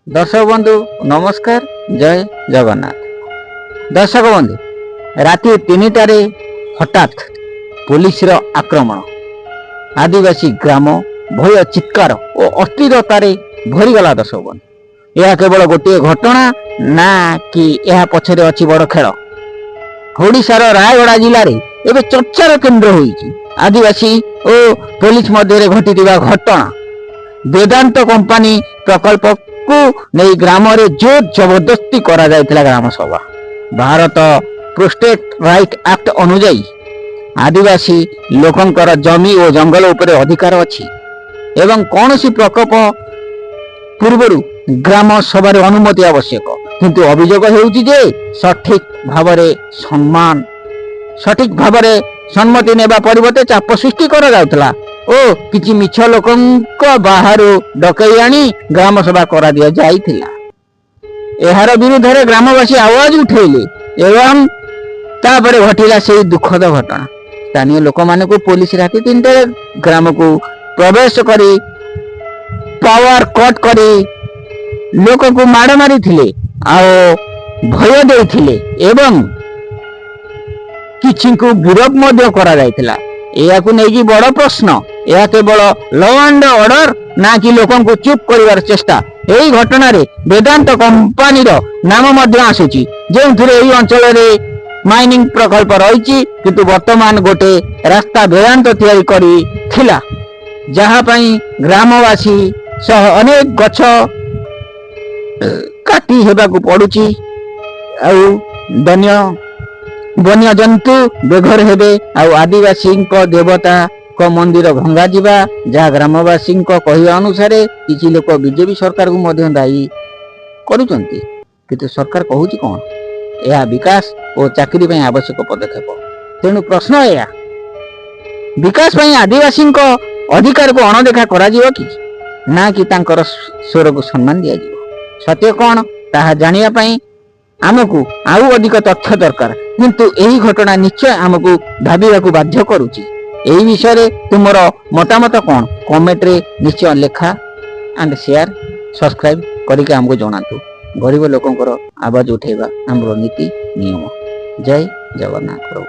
ଦର୍ଶକ ବନ୍ଧୁ, ନମସ୍କାର, ଜୟ ଜଗନ୍ନାଥ। ଦର୍ଶକ ବନ୍ଧୁ, ରାତି 3ଟାରେ ହଠାତ୍ ପୋଲିସର ଆକ୍ରମଣ। ଆଦିବାସୀ ଗ୍ରାମ ଭୟ, ଚିତ୍କାର ଓ ଅସ୍ଥିରତାରେ ଭରିଗଲା। ଦର୍ଶକ ବନ୍ଧୁ, ଏହା କେବଳ ଗୋଟିଏ ଘଟଣା ନା କି ଏହା ପଛରେ ଅଛି ବଡ଼ ଖେଳ? ଓଡ଼ିଶାର ରାୟଗଡ଼ା ଜିଲ୍ଲାରେ ଏବେ ଚର୍ଚ୍ଚାର କେନ୍ଦ୍ର ହୋଇଛି ଆଦିବାସୀ ଓ ପୋଲିସ ମଧ୍ୟରେ ଘଟିଥିବା ଘଟଣା। ବେଦାନ୍ତ କମ୍ପାନୀ ପ୍ରକଳ୍ପକୁ ନେଇ ଗ୍ରାମରେ ଜୋର ଜବରଦସ୍ତି କରାଯାଇଥିଲା ଗ୍ରାମ ସଭା। ଭାରତ ପ୍ରୋଟେକ୍ଟ ରାଇଟ୍ ଆକ୍ଟ ଅନୁଯାୟୀ ଆଦିବାସୀ ଲୋକଙ୍କର ଜମି ଓ ଜଙ୍ଗଲ ଉପରେ ଅଧିକାର ଅଛି ଏବଂ କୌଣସି ପ୍ରକଳ୍ପ ପୂର୍ବରୁ ଗ୍ରାମ ସଭାରେ ଅନୁମତି ଆବଶ୍ୟକ। କିନ୍ତୁ ଅଭିଯୋଗ ହେଉଛି ଯେ ସଠିକ ଭାବରେ ସମ୍ମତି ନେବା ପରିବର୍ତ୍ତେ ଚାପ ସୃଷ୍ଟି କରାଯାଉଥିଲା ଓ କିଛି ମିଛ ଲୋକଙ୍କ ବାହାରୁ ଡକେଇ ଆଣି ଗ୍ରାମ ସଭା କରାଦିଆଯାଇଥିଲା। ଏହାର ବିରୁଦ୍ଧରେ ଗ୍ରାମବାସୀ ଆୱାଜ ଉଠେଇଲେ ଏବଂ ତାପରେ ଘଟିଲା ସେଇ ଦୁଃଖଦ ଘଟଣା। ସ୍ଥାନୀୟ ଲୋକମାନଙ୍କୁ ପୋଲିସ ରାତି 3ଟାରେ ଗ୍ରାମକୁ ପ୍ରବେଶ କରି ପାୱାର କଟ୍ କରି ଲୋକଙ୍କୁ ମାଡ଼ ମାରିଥିଲେ ଆଉ ଭୟ ଦେଇଥିଲେ ଏବଂ କିଛିଙ୍କୁ ଗିରଫ ମଧ୍ୟ କରାଯାଇଥିଲା। ଏହାକୁ ନେଇକି ବଡ ପ୍ରଶ୍ନ, ଏହା କେବଳ ଲ ଆଣ୍ଡ ଅର୍ଡର ନା କି ଲୋକଙ୍କୁ ଚୁପ୍ କରିବାର ଚେଷ୍ଟା? ଏହି ଘଟଣାରେ ବେଦାନ୍ତ କମ୍ପାନୀର ନାମ ମଧ୍ୟ ଆସୁଛି, ଯେଉଁଥିରେ ଏହି ଅଞ୍ଚଳରେ ମାଇନିଂ ପ୍ରକଳ୍ପ ରହିଛି। କିନ୍ତୁ ବର୍ତ୍ତମାନ ଗୋଟେ ରାସ୍ତା ବେଦାନ୍ତ ତିଆରି କରିଥିଲା, ଯାହା ପାଇଁ ଗ୍ରାମବାସୀ ସହ ଅନେକ ଗଛ କାଟି ହେବାକୁ ପଡୁଛି ଆଉ ବନ୍ୟଜନ୍ତୁ ବେଘର ହେବେ ଆଉ ଆଦିବାସୀଙ୍କ ଦେବତାଙ୍କ ମନ୍ଦିର ଭଙ୍ଗାଯିବା, ଯାହା ଗ୍ରାମବାସୀଙ୍କ କହିବା ଅନୁସାରେ କିଛି ଲୋକ ବିଜେପି ସରକାରକୁ ମଧ୍ୟ ଦାୟୀ କରୁଛନ୍ତି। କିନ୍ତୁ ସରକାର କହୁଛି କଣ? ଏହା ବିକାଶ ଓ ଚାକିରି ପାଇଁ ଆବଶ୍ୟକ ପଦକ୍ଷେପ। ତେଣୁ ପ୍ରଶ୍ନ ଏହା, ବିକାଶ ପାଇଁ ଆଦିବାସୀଙ୍କ ଅଧିକାରକୁ ଅଣଦେଖା କରାଯିବ କି ନା କି ତାଙ୍କର ସ୍ୱରକୁ ସମ୍ମାନ ଦିଆଯିବ? ସତ୍ୟ କଣ, ତାହା ଜାଣିବା ପାଇଁ ଆମକୁ ଆଉ ଅଧିକ ତଥ୍ୟ ଦରକାର। କିନ୍ତୁ ଏହି ଘଟଣା ନିଶ୍ଚୟ ଆମକୁ ଭାବିବାକୁ ବାଧ୍ୟ କରୁଛି। ଏହି ବିଷୟରେ ତୁମର ମତାମତ କଣ? କମେଣ୍ଟରେ ନିଶ୍ଚୟ ଲେଖା ଆଣ୍ଡ ସେୟାର, ସବସ୍କ୍ରାଇବ କରିକି ଆମକୁ ଜଣାନ୍ତୁ। ଗରିବ ଲୋକଙ୍କର ଆବାଜ ଉଠେଇବା ଆମର ନୀତି ନିୟମ। ଜୟ ଜଗନ୍ନାଥ ପ୍ରଭୁ।